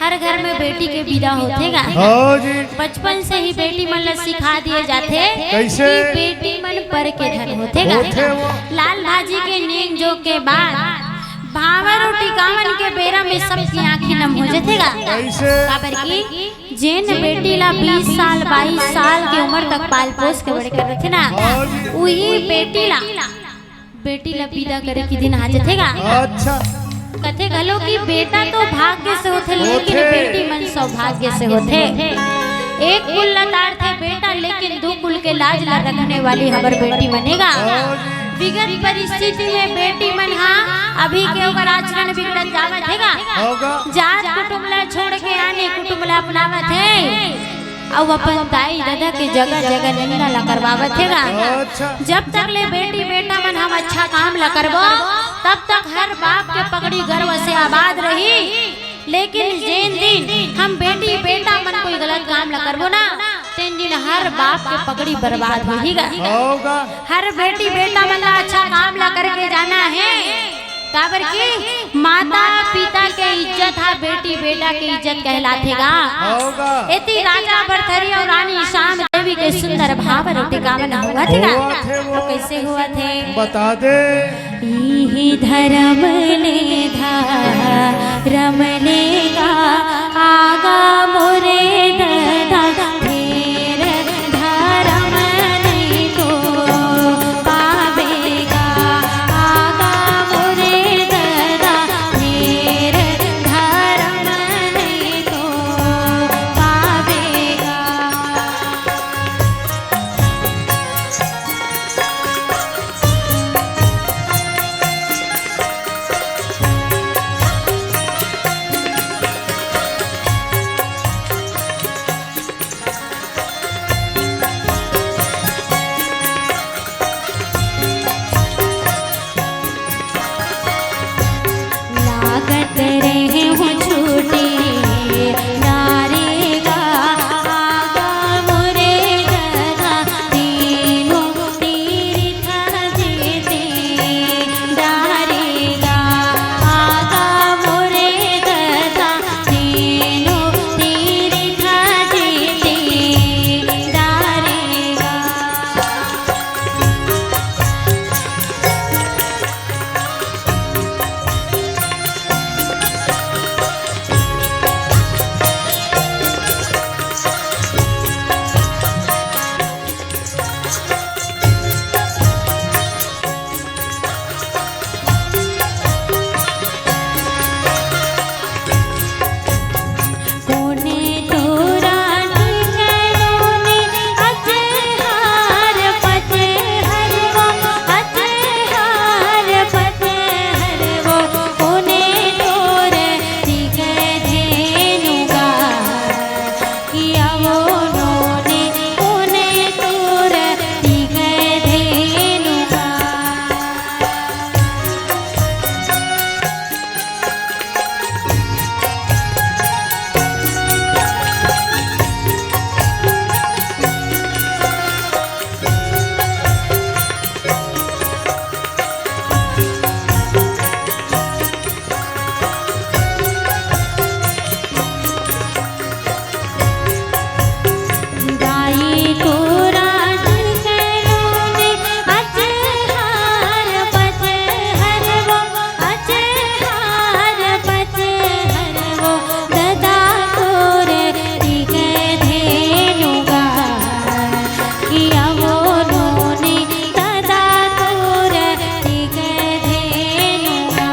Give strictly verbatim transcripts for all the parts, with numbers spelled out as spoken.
हर घर में बेटी के बिदा होथे गा। हाँ जी। बचपन से ही बेटी मन ला सिखा दिए जाथे कइसे? कि बेटी मन पर के धन होथे गा। होथे वो। लाल भाजी के नींद जोग के बाद भांवर अउ टिकावन के बेरा में सबके आँखी नम हो जथे गा। कइसे? काबर कि जेन बेटी ला बीस साल, बाईस साल के उमर तक पाल पोस के बड़े कर रथे ना, हाँ जी। उही बेटी ला बेटी ला बिदा करे के दिन आ जथे गा। अच्छा। कथे घलो कि बेटा तो भाग्य से होथे, लेकिन होथे। बेटी मन सौभाग्य से होथे। एक कुल ला तारथे बेटा, लेकिन दू कुल के लाज ला रखने वाली हमर बेटी मन हे गा। हाँ जी। विगत परिस्थिति में बेटी मन हा अभी के ओकर आचरण बिगड़त जावत हे गा। होगा। जात कुटुम ला छोड़ के आने कुटुम ला अपनावत हे। अउ अपन दाई ददा के जगह जगह निंदा ला करवावत हे गा। अच्छा। जब तक ले बेटी बेटा मन हम अच्छा काम ला करबो, तब तक हर बाप के पगड़ी गर्व से आबाद रही। लेकिन जेन दिन हम बेटी बेटा मन कोई गलत काम ला करबो ना, तेन दिन हर बाप के पगड़ी बर्बाद होही गा। होगा। हर बेटी बेटा मन ला अच्छा काम ला करके जाना हे। काबर कि माता पिता के इज्जत हा बेटी बेटा के इज्जत कहलाथे गा। होगा। एती राजा भरथरी अउ रानी श्याम देवी के सुंदर भांवर अउ टिकावन होवत हे गा। होवत हे वो। तो कइसे होवत हे? बता दे। इही धरम ले धरम ले गा, आगा मोरे ददा, फेर धरम नइ तो पावेगा। आगा मोरे ददा, फेर धरम नइ तो पावेगा। लागत रहे हूँ छूटे नारेगा, आगा मोरे गधा तीनों तीर्थ जेते डारेगा, आगा मोरे गधा तीनों तीर्थ जेते डारेगा। कोने तोरा ठिकानों ने अचहार पचहर वो, अचहार पचहर वो, कोने तोर तिक धेनुगा, कि अवो नोने कोने तोर तिक धेनुगा। गाई तोरा दुसरो ने अचहार पचहर वो, अचहार पचहर वो, ददा तोर तिक धेनुगा, कि अवो नोने ददा तोर तिक धेनुगा।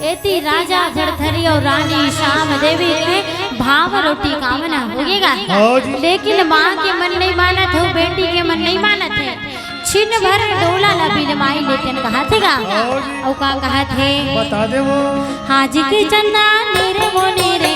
एती राजा भरथरी अउ रानी श्याम देवी के भांवर अउ टिकावन होगे गा। हाँ जी। लेकिन माँ के मन नइ मानत हे, बेटी के मन नइ मानत हे। छिन भर डोला ला बिलमाई ले तेन कहत हे गा। हाँ जी। अउ का कहत हे? बता दे वो। हाजिक चंदा निरमोनी रे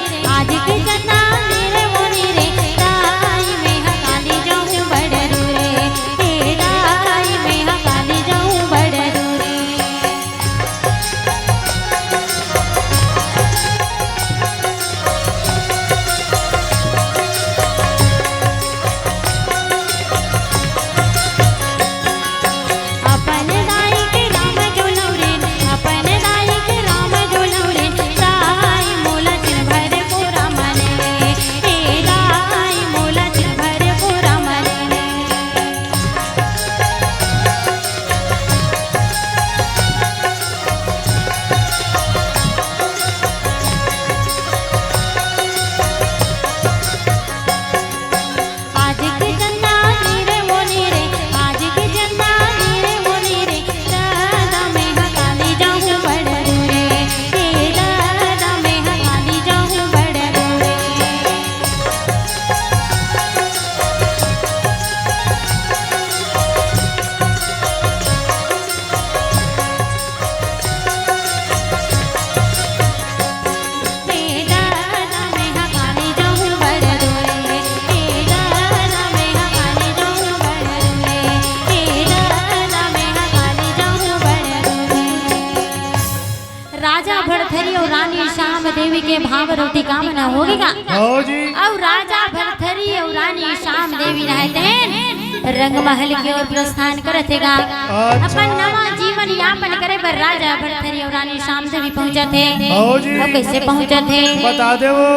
देवी के भांवर अउ टीका मन होगे गा। हव जी। अउ राजा भरथरी अउ रानी श्याम देवी रहत हे रंग महल के ओर प्रस्थान करत हे गा। अच्छा। अपन नवा जीवन यापन करे बर राजा भरथरी अउ रानी श्याम देवी पहुंचत हे। हव जी। अउ कइसे पहुंचत हे? बता देवो।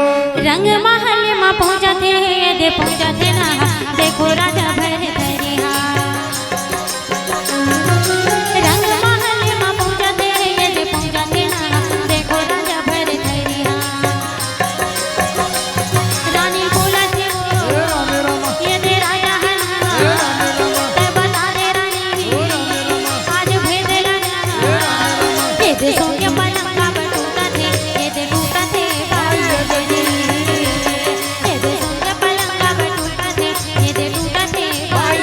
रंग महल म पहुंचत हे, ये दे पहुंचत हे ना, देखो राजा भरथरी हा। रंग महल म पहुंचत हे, ये दे पहुंचत हे ना, देखो राजा भरथरी हा। रानी बोलत हे वो, ए रामे रामा। ये दे राजा हन। ए रामे रामा। ते बता दे रानी। ओ रामे रामा। आज भेद ला ना। ए रामे रामा। ये दे सोंगे पलंग अब टूटत हे, ये दे टूटत हे बाई। ये दे सोंगे पलंग अब टूटत हे, ये दे टूटत हे बाई।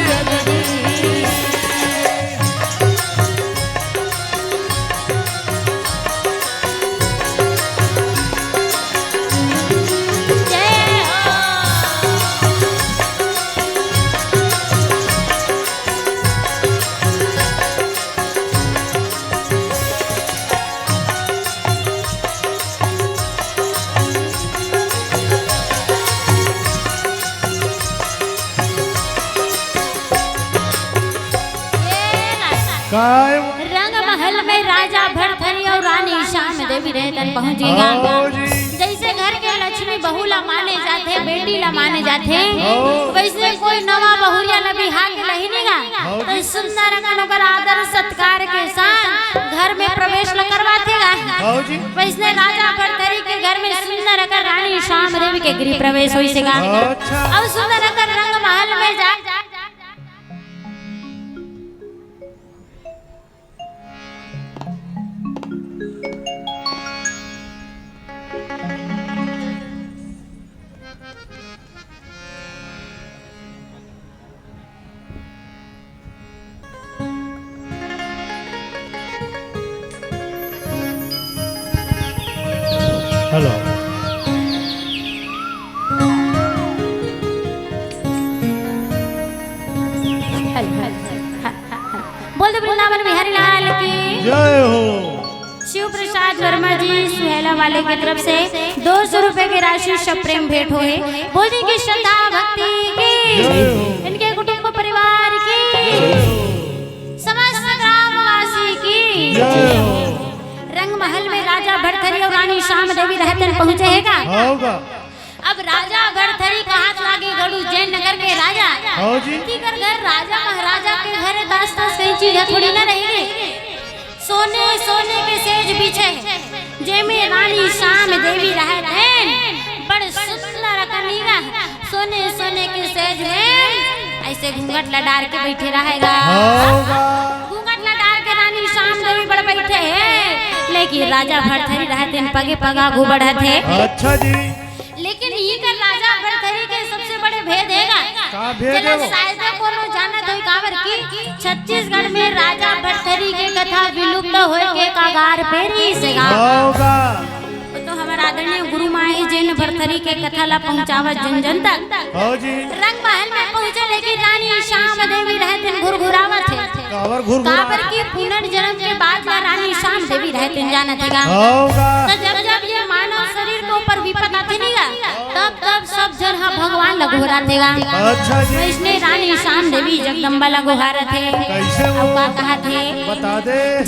काय? रंग महल में राजा भरथरी अउ रानी श्याम देवी रहत हे, पहुंच गे। हव जी। जइसे घर के लक्ष्मी बहू ला माने जाथे, बेटी ला माने जाथे, हव। वइसने कोई नवा बहुरिया ला बिहा के लही नहीं गा, हव जी। त सुंदर अकन ओकर आदर सत्कार के साथ घर में प्रवेश ला करवाथे गा। हव जी। वइसने राजा भरथरी के घर में सुंदर अकन रानी श्याम देवी के गृह प्रवेश होइस हे गा। अच्छा। अउ सुंदर अकन रंग महल में जा हेलो। Hello, hello, hello. बोल दे वृंदावन बिहारी लाल की। जय हो। शिव प्रसाद वर्मा जी सुहेला वाले की तरफ से दो सौ रुपए की राशि सप्रेम भेंट होए। बोल दे कि श्रद्धा भक्ति की। जय हो। इनके कुटुंब परिवार की। जय हो। समस्त ग्रामवासी की। जय हो। रंग महल में राजा भरथरी अउ रानी श्याम देवी रहत हे, पहुंचे हे गा। हव गा। अब राजा भरथरी कहात लागे गड़ू जयनगर के राजा। हव जी। इनकर घर राजा महाराजा के घर हे, त अस तस कहीं चीज थोड़ी ना रही। सोने सोने के सेज बिछे हे, जेमे रानी श्याम देवी रहत हे, बड़ सुंदर कनिया। सोने सोने के सेज में अइसे घूंघट ला डार के बइठे रहे गा। हव गा। घूंघट ला डार के रानी श्याम देवी बड़ बइठे हे, लेकिन राजा भरथरी रहत हे, पगे पग आगू बढ़त हे। अच्छा जी। लेकिन इही कर राजा भरथरी के सबसे बड़े भेद हे गा। का भेद हे जेला वो? शायद कोनो जानत होही, काबर कि छत्तीसगढ़ में राजा भरथरी के कथा विलुप्त होए के कगार पे रहिस हे गा। हव गा। वो तो हमर आदरणीय गुरु माँ हे, जेन भरथरी के कथा ला पहुँचावत जन जन तक। हव जी। रंग महल में पहुँचे, लेकिन रानी श्याम देवी रहत हे घुरघुरावत हे। काबर घुरघुरावत? काबर कि पुनर्जन्म के बात ला रानी श्याम देवी रहत हे जानत हे गा। हव गा। त जब जब ये मानव शरीर के ऊपर विपत आथे नहीं गा, तब तब सब झन ह भगवान ला गोहराथे गा। अच्छा जी। वइसने रानी श्याम देवी जगदम्बा ला गोहराथे। कइसे वो? अउ का कहत हे? बता दे।